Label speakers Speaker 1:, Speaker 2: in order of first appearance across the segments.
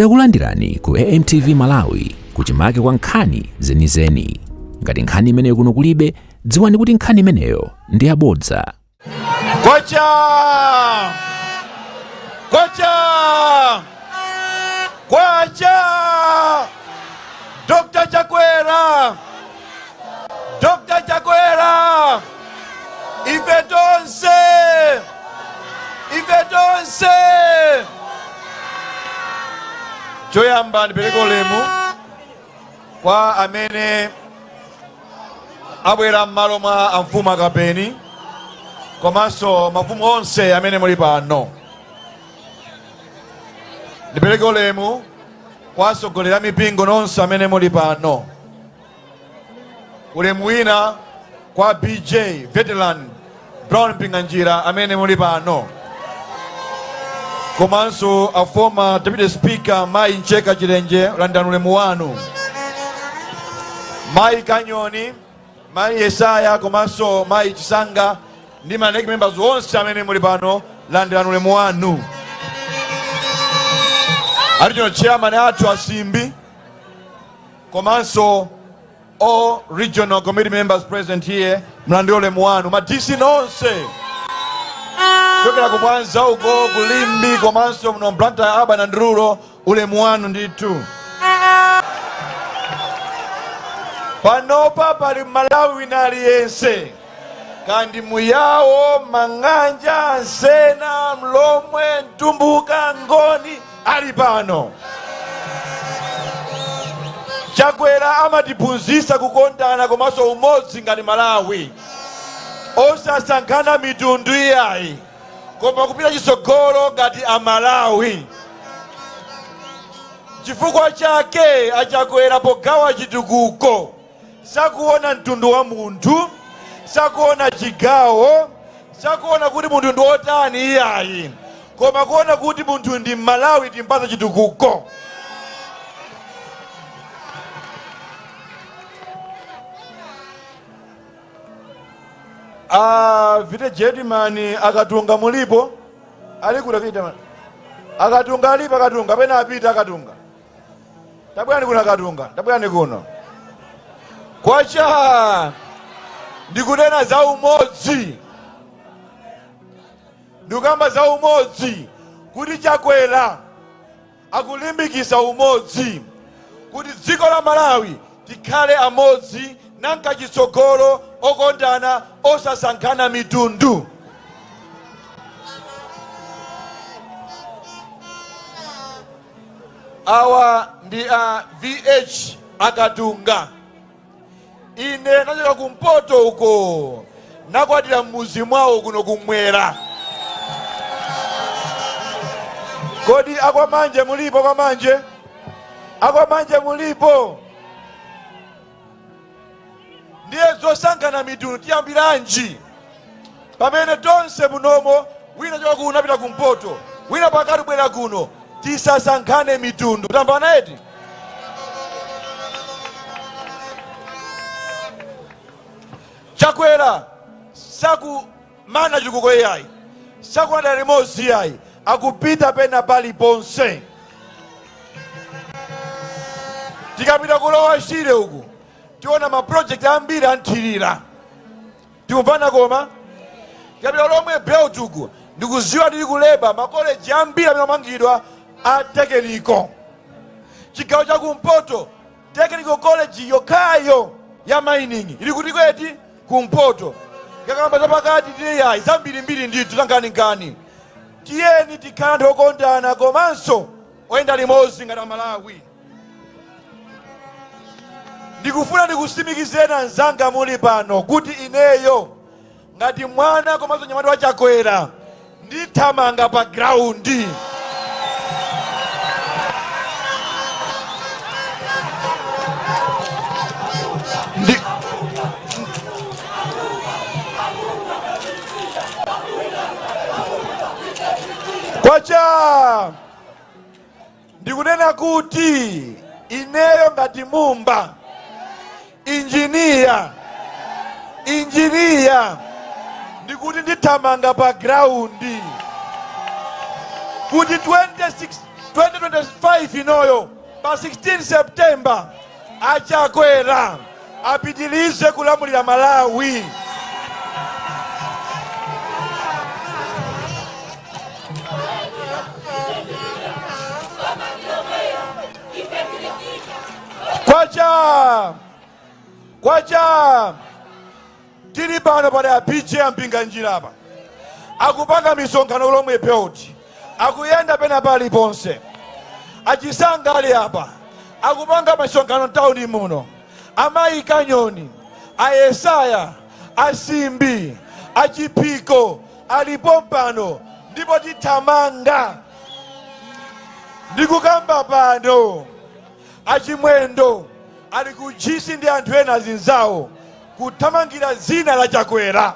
Speaker 1: Takulandirani ku AMTV Malawi kuchimake kwa nkhani zenizeni. Ngati nkhani imeneyo kuno kulibe, dziwani kuti nkhani imeneyo ndi yabodza.
Speaker 2: Kwacha! Kwacha! Kwacha! Dr. Chakwera! Dr. Chakwera! Ife tonse! Ife tonse! Choyamba ndipereke ulemu kwa amene abwera m'malo mwa amfumu akapeni komanso mafumu onse amene muli pano. Ndipereke ulemu kwa atsogoleri a mipingo nonse amene muli pano. Ulemu wina kwa BJ veteran Brown Mpinganjira amene muli pano, komanso a former deputy speaker Mayi Ncheka Chilenje, landirani ulemu wanu. Mayi Kanyoni, Mayi Yesaya komanso Mayi Chisanga ndi ma NEC members onse amene muli pano, landirani ulemu wanu. A regional chairman athu asimbi komanso all regional committee members present here, mlandire ulemu wanu. Ma DC nonse kuchokera ku Mwanza uko, ku Limbe komanso muno Blantyre urban and rural, ulemu wanu ndithu. Panopa pali Malawi wina aliyense, kandi Muyawo, Mang'anja, Nsena, Mlomwe, Mtumbuka, Ngoni ali pano. Chakwera amatiphunzitsa kukondana komanso umodzi ngati Malawi, osasankhana mitundu iyayi, koma kupita chitsogolo ngati Amalawi. Chifukwa chake aChakwera pogawa chitukuko sakuona mtundu wa munthu, sakuona chigawo, sakuona kuti munthu ndi wotani iyayi, koma kuona kuti munthu ndi Mmalawi, timpatse chitukuko. A village headman akatunga mulipo? Ali kuti akita akatunga? Alipo akatunga pena apita akatunga? Tabwerani kuno akatunga, tabwerani kuno. Kwacha! Ndikunena za umodzi, ndikukamba za umodzi kuti Chakwera akulimbikisa umodzi kuti dziko la Malawi tikhale amodzi nanka chitsogolo, okondana, osasankhana mitundu. Awa ndi a VH akatunga. Ine nachoka kumpoto uko, nakwatira mmuzi mwawo kuno kumwera. Kodi akwamanje mulipo? Akwamanje, akwamanje mulipo? Ndiye zosankhana mitundu tiyambiranji pamene tonse munomo, wina choka kuno apita kumpoto, wina pakati bwera kuno? Tisasankhane mitundu, tamvana eti? Chakwera sakumana chitukuko iyayi, sakuona limodzi iyayi, akupita pena paliponse. Tikapita ku Lower Shire uku tiona maprojekti ambiri anthirira, tikumvana? Koma tikapita Lomwe Belt uku, ndikuziwa tili kuleba makoleji ambiri amene amangidwa a technical. Chigawo chakumpoto technical college yokhayo ya mining ili kuti kweti kumpoto. Tikakamba zapakati tiyayi zambirimbiri ndithu zankhaninkhani. Tiyeni tikhale anthu okondana komanso oyenda limodzi ngati Amalawi. Ndikufuna ndikusimikizeni anzanga muli pano kuti ineyo ngati mwana komanso mnyamata wa Chakwera ndithamanga pa ground. Kwacha! Ndikunena kuti ineyo ngati Mumba injiniya, injiniya, ndikuti ndithamanga pa ground kuti 26. 2025 inoyo pa 16 September achakwera apitilize kulamulira Malawi. Kwacha kwacha tili pano pali a PJ a Mpinganjira apa akupanga misonkhano Lomwe Belt, akuyenda pena paliponse. Achisanga ali apa akupanga misonkhano mtawuni muno. Amayi Kanyoni, a Yesaya, Asimbi, Achiphiko alipo pano ndipo tithamanga. Ndikukamba pano Achimwendo ali ku Ntchisi ndi anthu ena azinzawo kuthamangira dzina la Chakwera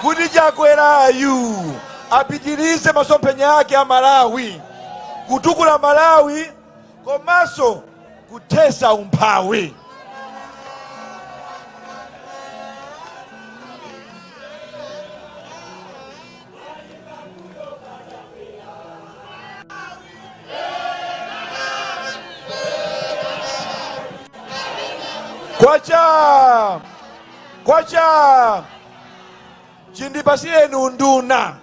Speaker 2: kuti Chakwerayu apitirize masomphenya ake a Malawi, kutukula Malawi komanso kuthesa umphawi. Kwacha kwacha chindipasireni unduna,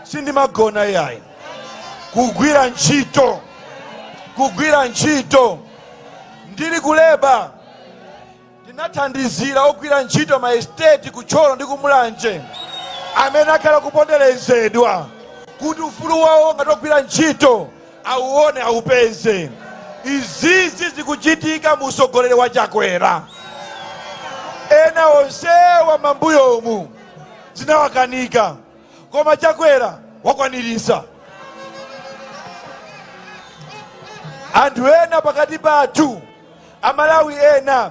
Speaker 2: sindimagona iyayi, kugwira ntchito, kugwira ntchito. Ndili ku Labour Tinathandizira ogwira ntchito ma estate ku Thyolo ndi ku Mulanje amene akhala kuponderezedwa kuti ufulu wawo ngati ogwira ntchito auone, aupeze. Izizi zikuchitika mu utsogoleri wa Chakwera. Ena onsewa mambuyomu zinawakanika, koma Chakwera wakwanirisa. Anthu ena pakati pathu, Amalawi ena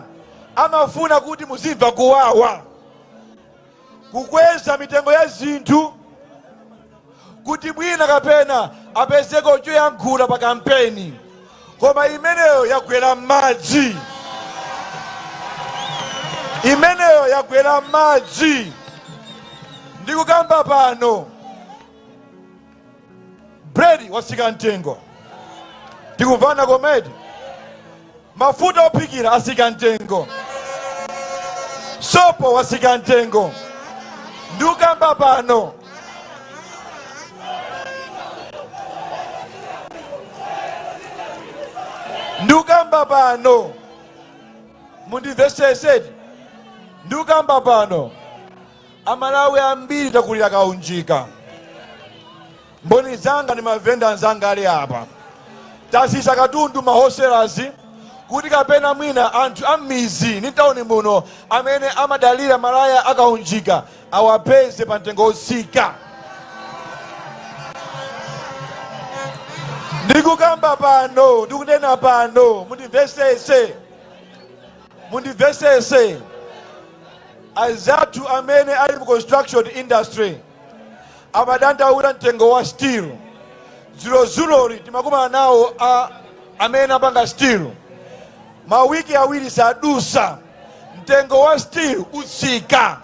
Speaker 2: amafuna kuti muzimva kuwawa, kukweza mitengo ya zinthu kuti mwina kapena apezeko choyankhula pa kampeni, koma imeneyo yagwera m'madzi, imeneyo yagwera m'madzi. Ndikukamba pano bread watsika mtengo, tikumvana komedi? Mafuta ophikira atsika mtengo, sopo watsika mtengo. Ndikukamba pano ndikukamba pano mundimvesesedi, ndikukamba pano Amalawi ambiri takulira kaunjika. Mboni zanga ndi mavenda anzanga ali apa. Tasisa katundu ma wholesalers kuti kapena mwina anthu a m'mizi ndi mtawuni muno amene amadalira malaya akaunjika awapeze pa mtengo wotsika. Ndikukamba pano, ndikunena pano, mundimvesese, mundimvesese. Anzathu amene ali mu construction industry amadandaula mtengo wa steel. Dzulozuloli timakumana nawo a amene apanga steel. Mawiki awiri sadusa, mtengo wa steel utsika.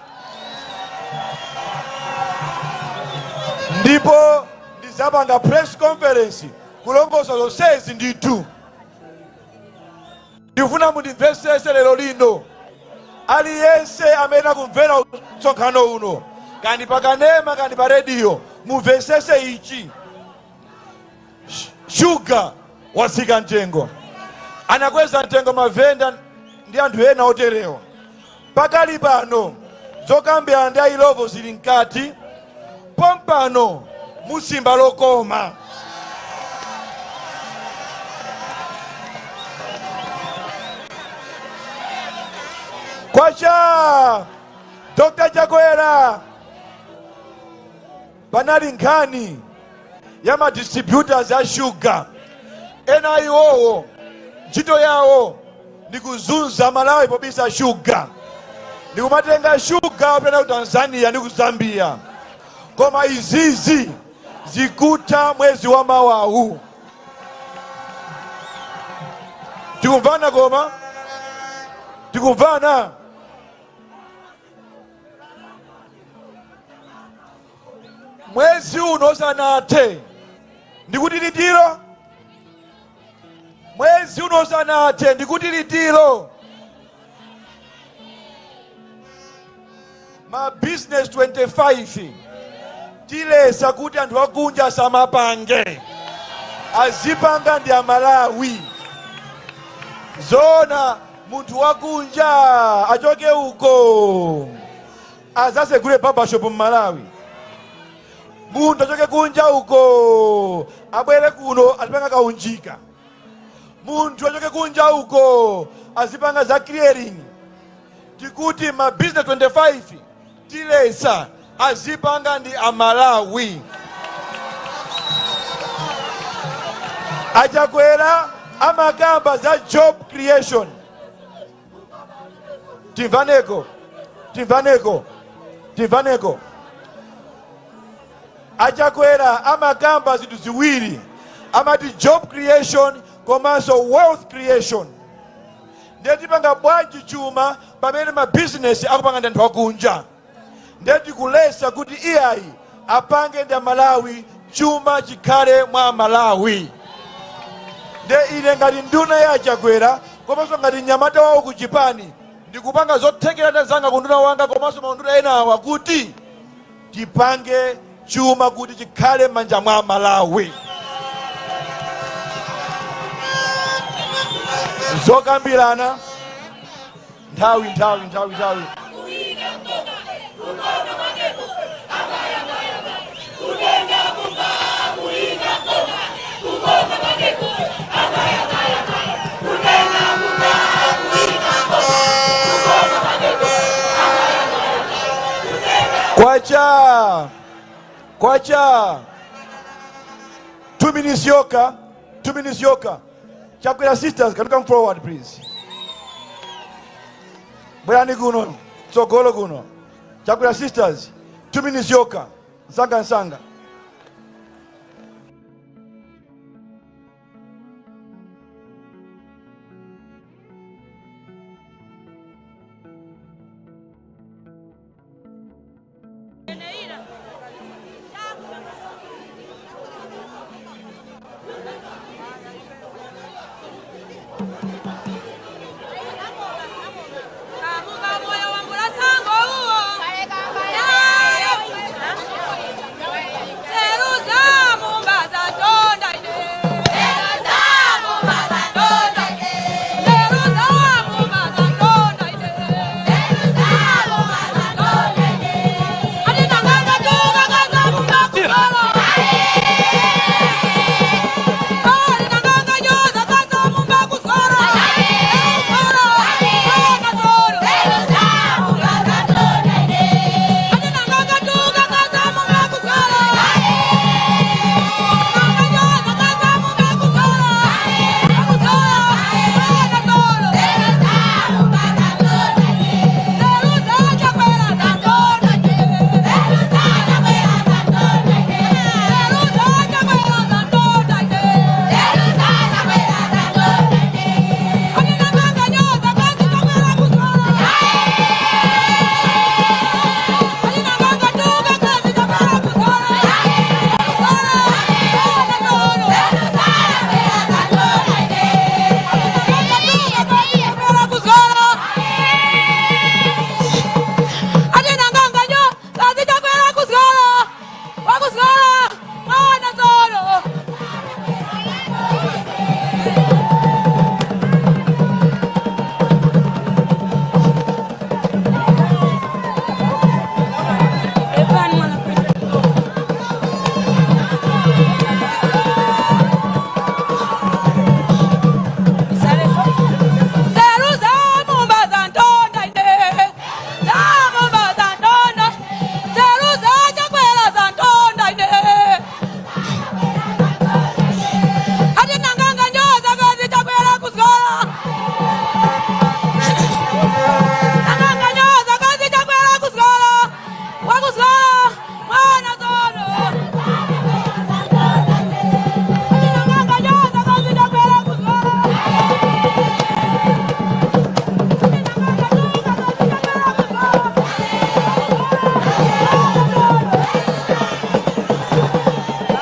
Speaker 2: Ndipo ndizapanga press conference kulongosola zonsezi ndithu. Ndikufuna mundimvetsetse lero lino. Aliyense amene akumvera msonkhano uno, kaya ndi pa kanema, kaya ndi pa rediyo, mumvetsetse ichi. Shuga watsika mtengo. Anakweza mtengo mavenda ndi anthu ena oterewa. Pakali pano zokambirana ndi a Illovo zili mkati, pompano musimba lokoma. Kwacha! Dr. Chakwera, panali nkhani ya ma distributors a sugar. Ena iwowo ntchito yawo ndi kuzunza Malawi pobisa shuga, ndi kumatenga shuga kupita ku Tanzania ndi ku Zambia. Koma izizi zikutha mwezi wa mawawu. Tikumvana? Koma tikumvana? Mwezi uno usanathe. Ndikuti litiro? Mwezi uno usanathe, ndikuti litiro? Ma business 25 tilesa kuti anthu akunja asamapange, azipanga ndi Amalawi. Zona munthu wakunja achoke uko azasegule barbershop mMalawi? Munthu achoke kunja uko abwere kuno azipanga kaunjika? Munthu achoke kunja uko azipanga za clearing? Tikuti ma business 25 tilesa, azipanga ndi Amalawi. Achakwera amakamba za job creation. Timvaneko, timvaneko, timvaneko. Achakwera amakamba zinthu ziwiri, amati job creation komanso wealth creation. Ndiye tipanga bwanji chuma pamene mabizinesi akupanga ndi anthu akunja? Ndiye tikulesa kuti iyayi, apange ndi Amalawi, chuma chikhale mwa Malawi. Ndiye ine ngati nduna ya Achakwera komanso ngati mnyamata wawo ku chipani, ndikupanga zothekera zanga ku nduna wanga komanso maunduna enawa kuti tipange chuma kuti chikhale m'manja mwa Malawi. Zokambirana nthawi nthawi nthawi nthawi. Kwacha kwacha. 2 minutes yokha, 2 minutes yokha. Chakwera sisters, can you come forward, please? Bwerani kuno tsogolo kuno. Chakwera sisters, 2 minutes yokha, nsanga nsanga.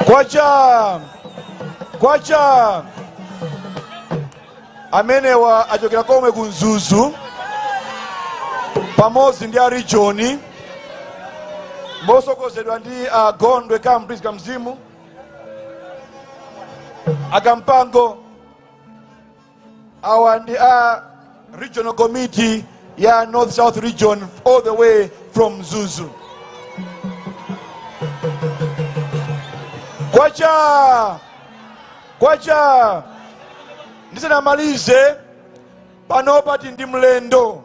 Speaker 2: Kwacha. Kwacha! Amenewa achokera komwe ku Mzuzu pamodzi ndi a region mosogozedwa ndi a Gondwe Cambridge Kamzimu Akampango. Awa ndi a regional committee ya North South Region all the way from Mzuzu. Kwacha! Kwacha! Ndisanamalize, panopa tili ndi mlendo.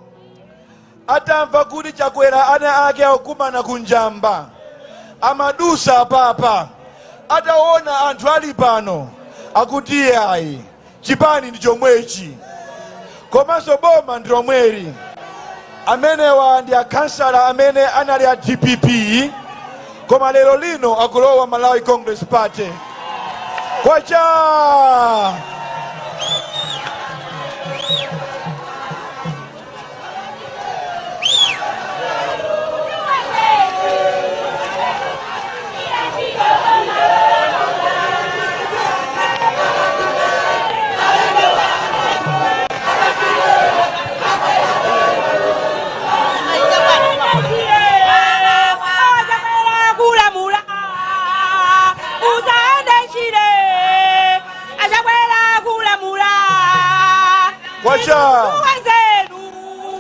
Speaker 2: Atamva kuti Chakwera ana ake akukumana ku Njamba, amadusa apapa, ataona anthu ali pano akuti iyayi, chipani ndi chomwechi komanso boma ndi lomweli. Amenewa ndi akhansala amene anali a DPP koma lero lino akulowa Malawi Congress Party. Kwacha!
Speaker 3: Kulamula uzayende chile achakwera kulamula.
Speaker 2: Kwacha!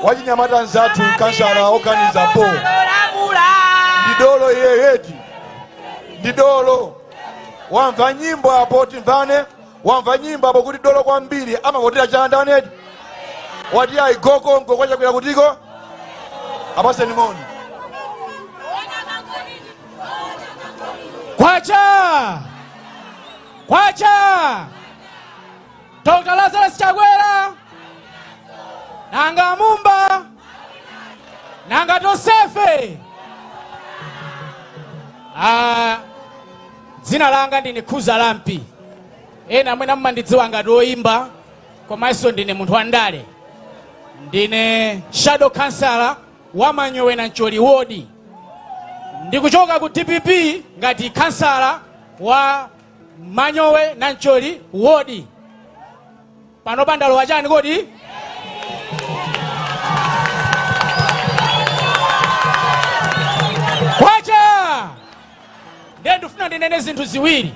Speaker 2: Wachinyamata nzathu kansala oganiza po ndi dolo iyeyeti ndi dolo. Wamva nyimbo apo, timvane. Wamva nyimbo apo kuti dolo kwambiri amavotera chandani eti wati ayi gokongo kwachakwera kutiko apaseni moni.
Speaker 4: Kwacha! Kwacha! Dr. Lazarus Chakwera! Nanga Mumba! Nanga Tosefe! Ah, dzina langa ndine Khuza Lampi. Ena mwina mmandidziwa ngati woyimba, komanso ndine munthu wa ndale. Ndine shadow councillor wa Manyowe Nancholi ward. Ndikuchoka ku DPP ngati kansala wa Manyowe Nancholi ward. Panopa ndalowa chani kodi? Kwacha! Ndiye ndifuna ndinene zinthu ziwiri.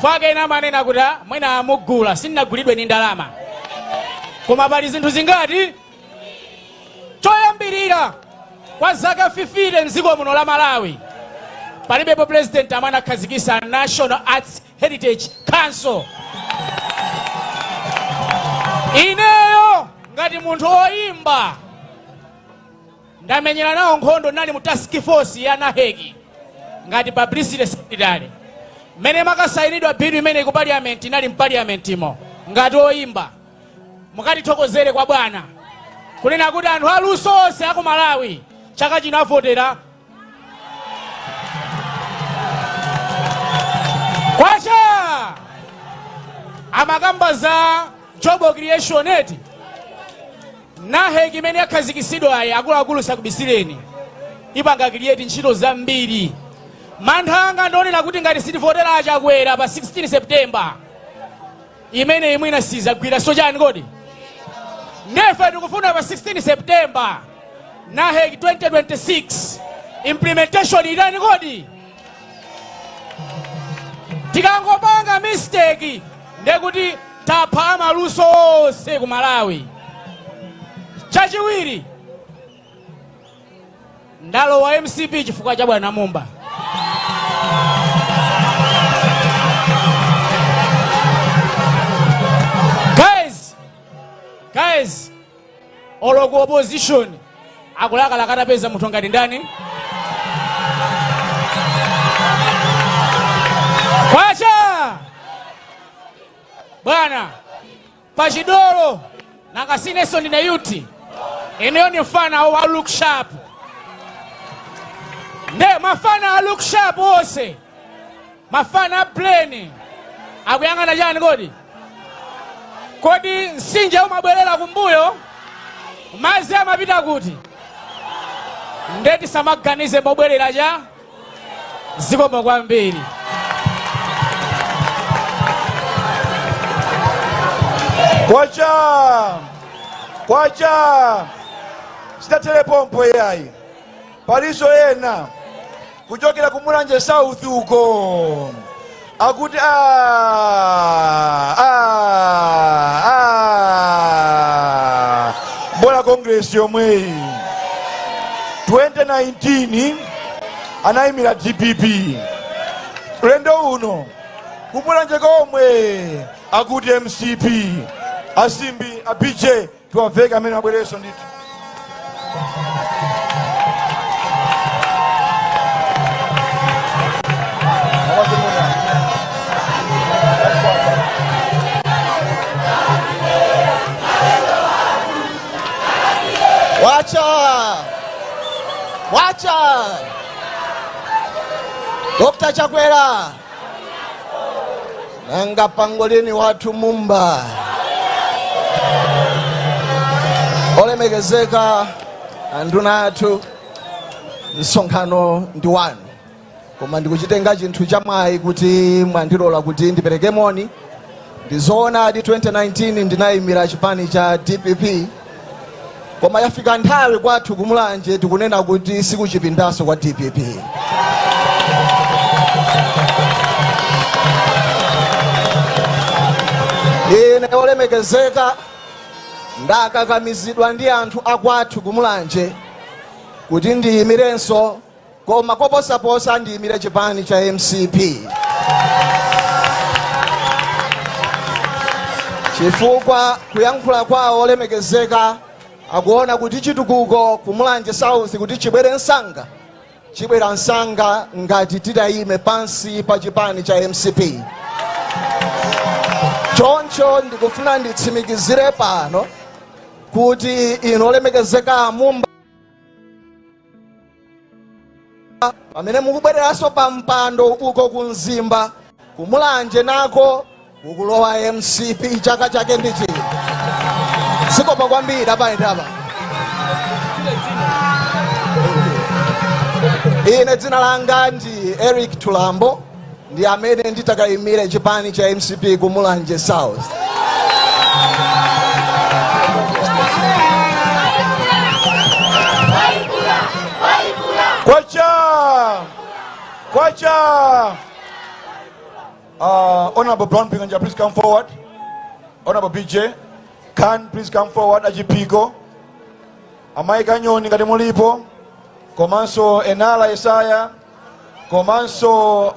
Speaker 4: Fake ena amanena kuti "Ah, mwina amugula, sindinagulidwe ndi ndalama. Koma pali zinthu zingati? Choyambirira, kwa zaka 50 mdziko muno la Malawi palibepo president amene anakhazikitsa National Arts Heritage Council. Ineyo ngati munthu woyimba ndamenyera nawo nkhondo, ndinali mu task force ya NAHEC ngati publicity secretary. Mmene makasayinidwa bill imene ku parliament, inali m'parliamentimo ngati oyimba. Mukatithokozere kwa bwana kunena kuti anthu aluso onse aku Malawi chaka chino avotera Kwacha. Amakamba za job creation eti. NAHEC imene yakhazikisidwayi, akuluakulu, sakubisireni, ipanga create ntchito zambiri. Mantha anga ndionena kuti ngati sitivotera achakwera pa 16 September, imene imwina sizagwira so chani kodi? Ndefe tikufuna pa 16 September NAHEC 2026 implementation itani kodi? Tikangopanga mistake ndekuti tapha amaluso onse ku Malawi. Chachiwiri, ndalowa MCP chifukwa cha bwana Mumba. Guys, guys, olo ku opposition akulakalaka atapeza munthu ngati ndani? Kwacha bwana pachidolo. Nanga sinenso ndine yuti, ineyo ni mfana wa look sharp. Nde mafana a look sharp onse, mafana a brain akuyang'ana chani kodi? Kodi mtsinje umabwerera kumbuyo? Madzi amapita kuti? Nde tisamaganize mobwerera cha. Zikomo kwambiri.
Speaker 2: Kwacha! Kwacha! Sitathere pompo yayi, palinso ena kuchokera ku Mulanje South uko akuti "Ah, ah, ah, bola Congress yomweyi." 2019 anayimira DPP, ulendo uno kumulanje komwe akuti MCP. Asimbi a BJ tiwaveka amene abwereso ndithu.
Speaker 5: Wacha! Wacha! Dr. Chakwera! Nanga pangolini wathu Mumba. Olemekezeka anduna athu, msonkhano ndi wanu, koma ndikuchitenga chinthu chamwayi kuti mwandilola kuti ndipereke moni. Ndizoonadi, 2019 ndinayimira chipani cha DPP, koma yafika nthawi kwathu kumulanje tikunena kuti sikuchipindaso kwa DPP. Ine, olemekezeka, ndakakamizidwa ndi anthu akwathu kumulanje kuti ndiyimirenso, koma koposaposa ndiyimire chipani cha MCP, chifukwa kuyankhula kwawo, olemekezeka, akuona kuti chitukuko kumulanje South kuti chibwere msanga, chibwera msanga ngati titayime pansi pa chipani cha MCP. Choncho ndikufuna nditsimikizire pano kuti inu olemekezeka Mumba, pamene mukubwereranso pa mpando uko ku Mzimba, kumulanje nako kukulowa MCP chaka chake ndi chino. Zikomo kwambiri. Apaendapa ine dzina langa ndi Eric Tulambo, ndi amene nditakayimire chipani cha MCP ku Mulanje South.
Speaker 2: Kwacha! Kwacha! Honorable Brown Mpinganjira, please come forward. Honorable BJ, can please come forward. Achipiko, Amai Kanyoni ngati mulipo, komanso Enala Yesaya, komanso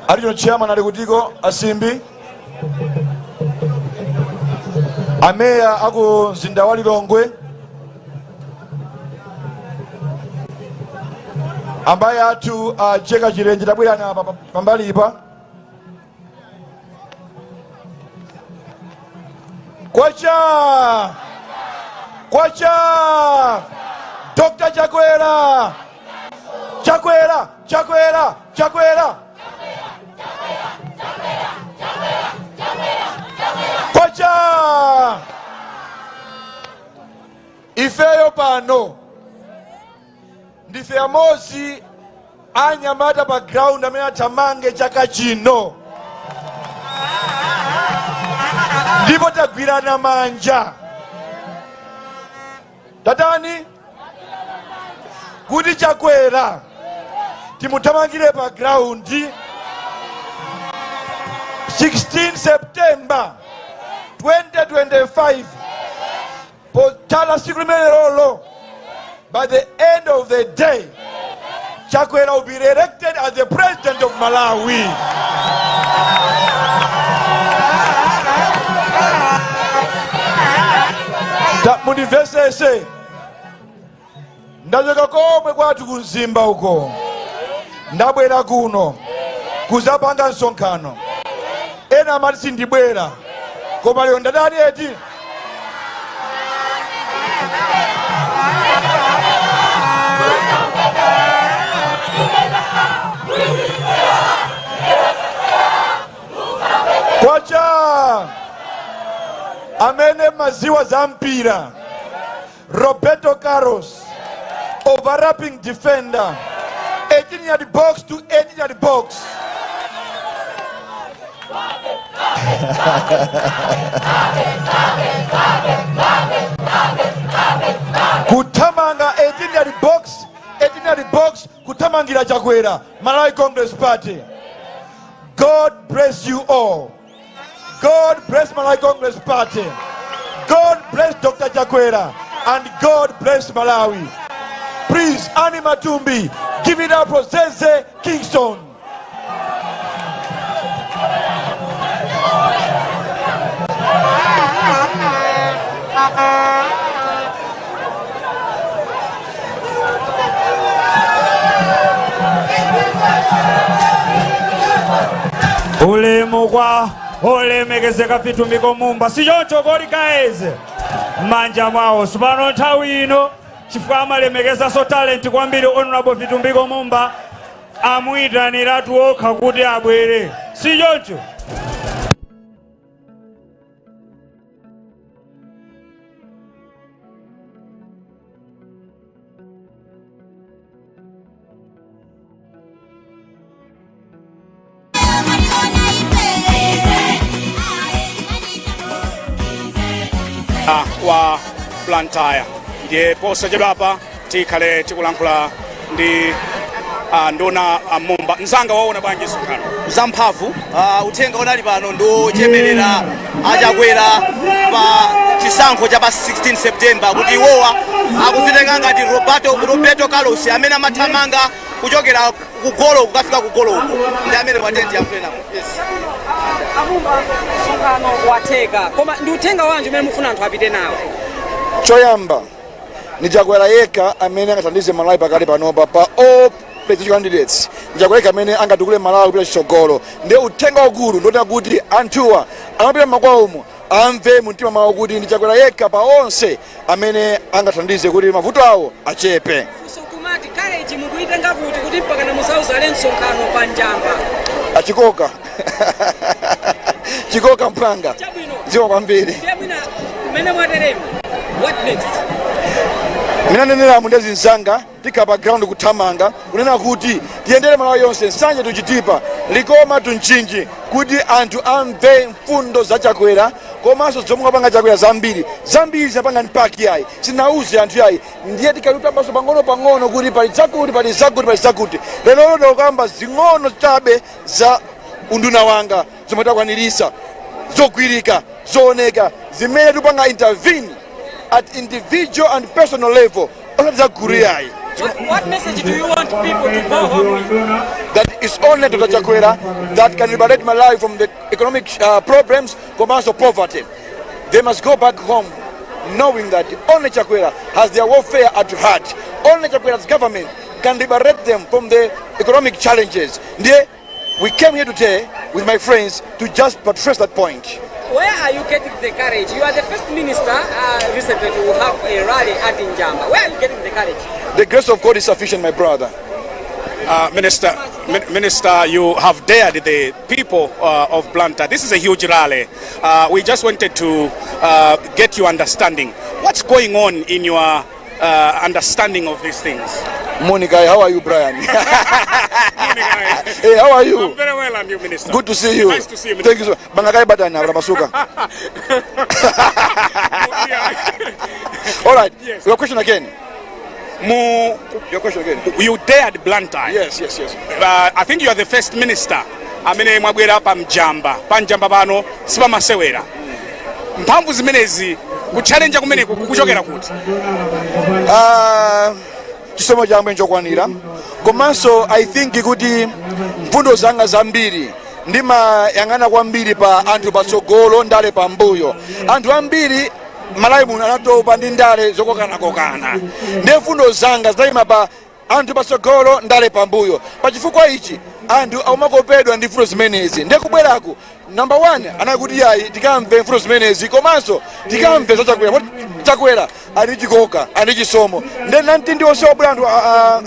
Speaker 2: regional chairman ali kutiko, Asimbi, ameya aku mzinda wa Lilongwe, ambaye athu acheka chilenje, tabwerani apa pambalipa. Kwacha! Kwacha! Dr. Chakwera! Chakwera! Chakwera! Chakwera! Kwacha! Ifeyo pano ndife amodzi anyamata pa ground amene athamange chaka chino, ndipo tagwirana manja, tatani kuti Chakwera timuthamangire pa ground 16 September 2025. Potala siku limene lolo, by the end of the day Chakwera will be elected as the president of Malawi. Mundimvesese, ndachoka komwe kwathu ku Mzimba uko, ndabwera kuno kuzapanga msonkhano. Ena amati sindibwera, koma lero ndatani eti? Kwacha! Amene maziwa za mpira, Roberto Carlos, overlapping defender, 18 yard box to 18 yard box. Kuthamanga 18 yard box, 18 yard box, kuthamangira Chakwera, Malawi Congress Party. God bless you all. God bless Malawi Congress Party. God bless Dr. Chakwera, and God bless Malawi. Please, Annie Matumbi, give it up for Zeze Kingston.
Speaker 6: Ulemu kwa olemekezeka Vitumbiko Mumba, sichoncho kodi guys? M'manja mwawo sipano nthawi ino, chifukwa amalemekezanso talent kwambiri. Honorable Vitumbiko Mumba amuyitaniratu okha kuti abwere, sichoncho?
Speaker 7: Wa Blantyre, ndiye posachedwapa tikhale tikulankhula ndi nduna Mumba. Mzanga, waona bwanji msonkhano?
Speaker 8: Zamphamvu. Uthenga unali pano ndi wochemerera aChakwera pa chisankho cha pa 16 September, kuti iwowa akuzitenga ngati Roberto Carlos amene amathamanga kuchokera kugolo kukafika kugolo uko, ndi amene patenti yakuenapo, yes.
Speaker 3: A Mumba, msonkhano watheka, koma ndi uthenga wanji umene mufuna anthu apite nawo?
Speaker 2: Choyamba, ni Chakwera yekha amene angathandize Malawi pakali panopa. Pa all presidential candidates, ndi Chakwera yekha amene angatukule Malawi kupita chitsogolo. Ndiye uthenga wakulu ndoti kuti anthuwa amapita mmakwawo umo amve mumtima mwawo kuti ndi Chakwera yekha pa onse amene angathandize kuti mavuto awo achepe.
Speaker 3: Funso kumati, courage mukuitenga kuti, kuti mpakana musauzale msonkhano pa Njamba?
Speaker 2: Achikoka, chikoka mphanga.
Speaker 3: Chabwino.
Speaker 2: Dziwa kwambiri.
Speaker 3: Ndiye mwina mmene mwateremo, what next?
Speaker 2: Minaneneramu ndi zinzanga tikhala pa ground kuthamanga kunena kuti tiyendere Malawi yonse, Nsanje to Chitipa, Likoma to Mchinji, kuti anthu amve mfundo za Chakwera komanso zomwe apanga Chakwera. Zambiri zambiri zinapanga mpaki yayi sinauze anthu yayi. Ndiye tikalitambaso pang'ono pang'ono kuti pali zakuti, pali zakuti, pali zakuti. Lero ndikukamba zing'ono chabe za unduna wanga zomwe takwanirisa, zogwirika, zooneka, zimene tikupanga intervene at individual and personal level, osati za gulu yayi.
Speaker 3: What message do you want people to go home with?
Speaker 2: That it's only Dr. Chakwera that can liberate Malawi from the economic problems komanso poverty. They must go back home knowing that only Chakwera has their welfare at heart. Only Chakwera's government can liberate them from the economic challenges. Ndiye we came here today with my friends to just buttress that point.
Speaker 3: Where are you getting the courage? You are the first minister recently to have a rally at Njamba. Where are you getting the courage?
Speaker 2: The grace of God is sufficient, my brother.
Speaker 7: Minister, you have dared the people of Blantyre. This is a huge rally. We just wanted to get your understanding. What's going on in your understanding of these things?
Speaker 2: Monica, how are you, Brian? Hey, how are you?
Speaker 7: I'm very well, and you, Minister?
Speaker 2: Good to see you.
Speaker 7: Nice to see you, Minister.
Speaker 2: Thank you so much. Bangakai batana, Masuka. All right.
Speaker 7: Yes.
Speaker 2: Your question again.
Speaker 7: Mu,
Speaker 2: Your question again.
Speaker 7: You dared Blantyre.
Speaker 2: Yes.
Speaker 7: I think you are the first minister amene mwabwera pa Mjamba. Pa Mjamba pano sipamasewera. Mphamvu zimenezi, kutchalenja kumeneku kukuchokera kuti?
Speaker 2: Ah, chisomo chamwe nchokwanira, komanso I think kuti mfundo zanga zambiri ndimayang'ana kwambiri pa anthu patsogolo, ndale pambuyo. Anthu ambiri Malawi muno anatopa ndi ndale zokokanakokana, ndiye mfundo zanga zinayima pa anthu patsogolo, ndale pambuyo. Pachifukwa ichi anthu akumakopedwa ndi mfundo zimenezi. Ndiye kubweraku, number one anakuti yayi, tikamve mfundo zimenezi komanso tikamve za Chakwera, poti Chakwera ali chikoka, ali chisomo. Ndiye nanti ndi onse obwera, anthu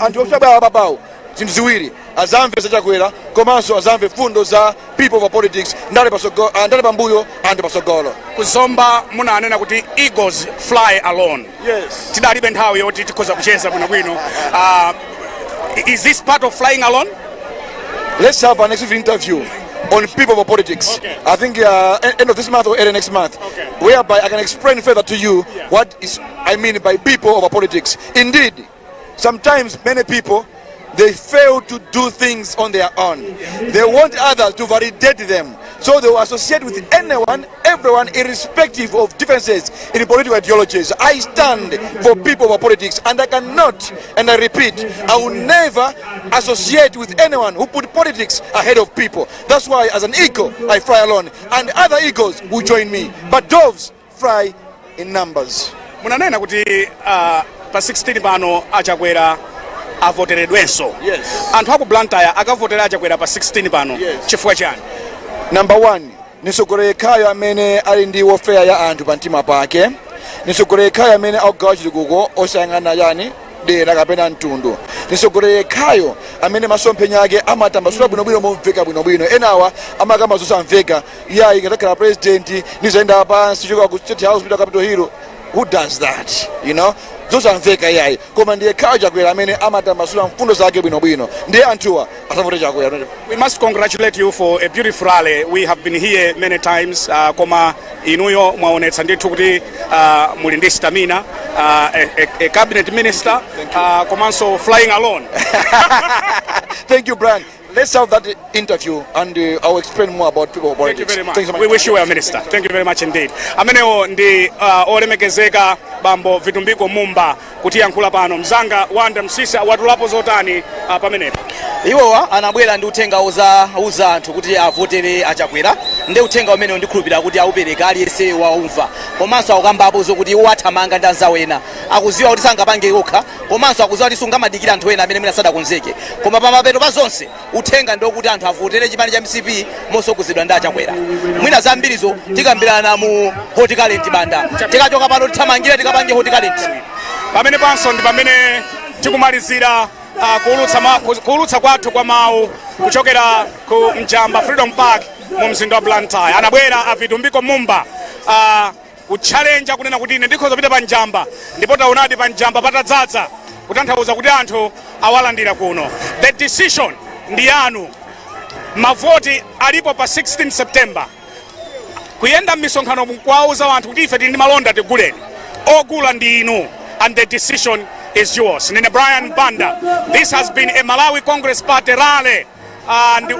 Speaker 2: anthu onse obwera apapawo, zinthu ziwiri: azamve za Chakwera komanso azamve mfundo za people over politics, ndale patsogolo, ndale pambuyo, anthu patsogolo.
Speaker 7: Kuzomba munanena kuti eagles fly alone.
Speaker 2: Yes.
Speaker 7: Tidalibe nthawi yoti tikhoza kucheza bwinobwino. Is this part of flying alone?
Speaker 2: Let's have an exclusive interview. On people for politics. I think end of this month or early next month, whereby I can explain further to you what is I mean by people over politics. Indeed, sometimes many people, they fail to do things on their own. They want others to validate them. So they will associate with anyone, everyone, irrespective of differences in political ideologies. I stand for people over politics, and I cannot, and I repeat, I will never associate with anyone who put politics ahead of people. That's why, as an eagle, I fly alone, and other eagles will join me. But doves fly in numbers.
Speaker 7: Munanena kuti pa 16 pano Achakwera avoteredwenso.
Speaker 2: Yes.
Speaker 7: Anthu aku Blantyre akavotera Achakwera pa 16 pano?
Speaker 2: Yes.
Speaker 7: Chifukwa chani?
Speaker 2: Number one, ni mtsogoleri yekhayo amene ali ndi welfare ya anthu pa mtima pake. Ni mtsogoleri yekhayo amene akugawa chitukuko osayang'ana yani dera kapena mtundu. Ni mtsogoleri yekhayo amene masomphenya ake amatambasula bwinobwino, momveka bwinobwino. Enawa amakamba zosamveka: "Iyayi, ngatakhala president nizayenda pansi choka ku State House kupita Capitol Hill." Who does that? Zosamveka, iyayi. Koma ndiye yekhayo Chakwera amene amatambasula mfundo zake bwinobwino. Ndiye anthuwa asavote Chakwera.
Speaker 7: We must congratulate you for a beautiful rally. We have been here many times, koma inuyo mwaonetsa ndithu kuti muli ndi stamina, a cabinet minister, komanso flying alone.
Speaker 2: Thank you, Brian. Let's have that interview and I'll explain more about people of
Speaker 7: Thank you
Speaker 2: politics.
Speaker 7: very much.
Speaker 2: Thanks so much.
Speaker 7: We wish you well, Minister. Thank you very much indeed. Amenewo ndi olemekezeka bambo Vitumbiko Mumba kutiyankhula pano. Mzanga Wanda Msisa, watulapo zotani pamenepo?
Speaker 8: Iwowa anabwera ndi uthenga uza anthu kuti avotere Achakwera, ndi uthenga umene ndikhulupirira kuti aupereka, aliyense waumva. Komanso akukambapo zokuti iwo athamanga ndi anzawo ena, akuziwa kuti sangapange okha, komanso akuziwa kuti sungamadikira anthu ena amene mwina sadakonzeke. Koma pamapeto pa zonse, uthenga ndiokuti anthu avotere chipani cha MCP mosogozedwa ndi Achakwera. Mwina zambirizo tikambirana mu Hot Current banda. Tikachoka pano tithamangire tikapange Hot Current.
Speaker 7: Pamene panso ndi pamene tikumalizira kuulutsa kwathu kwa mawu kuchokera ku Mjamba Freedom Park mu mzinda wa Blantyre. Anabwera a Vitumbiko Mumba kutchalenja kunena kuti ine ndikhoza kupita pa Njamba, ndipo taonadi pa Njamba patadzaza, kutanthauza kuti anthu awalandira kuno. The decision ndi yanu. Mavoti alipo pa 16 September. Kuyenda m'misonkhano kuwauza anthu kuti ife tili ndi malonda, tiguleni, ogula ndi inu, and the decision is yours. Nine Brian Banda. This has been a Malawi Congress Party rally.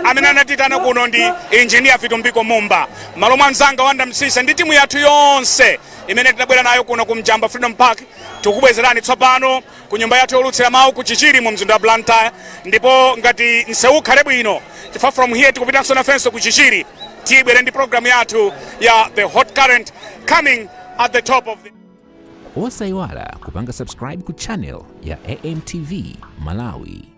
Speaker 7: Amene anatitana kuno ndi Engineer Vitumbiko Mumba. Malo mwa mzanga Wanda Msisa ndi timu yathu yonse imene tinabwera nayo kuno ku Mjamba Freedom Park, tikubwezerani tsopano ku nyumba yathu yolutsira mawu ku Chichiri mu mzinda wa Blantyre. Ndipo ngati msewu ukhale bwino, chifukwa from here tikupitanso nafenso ku Chichiri, tibwere ndi programu yathu ya The Hot Current coming at the top of the
Speaker 1: Osayiwala kupanga subscribe ku channel ya AMTV Malawi.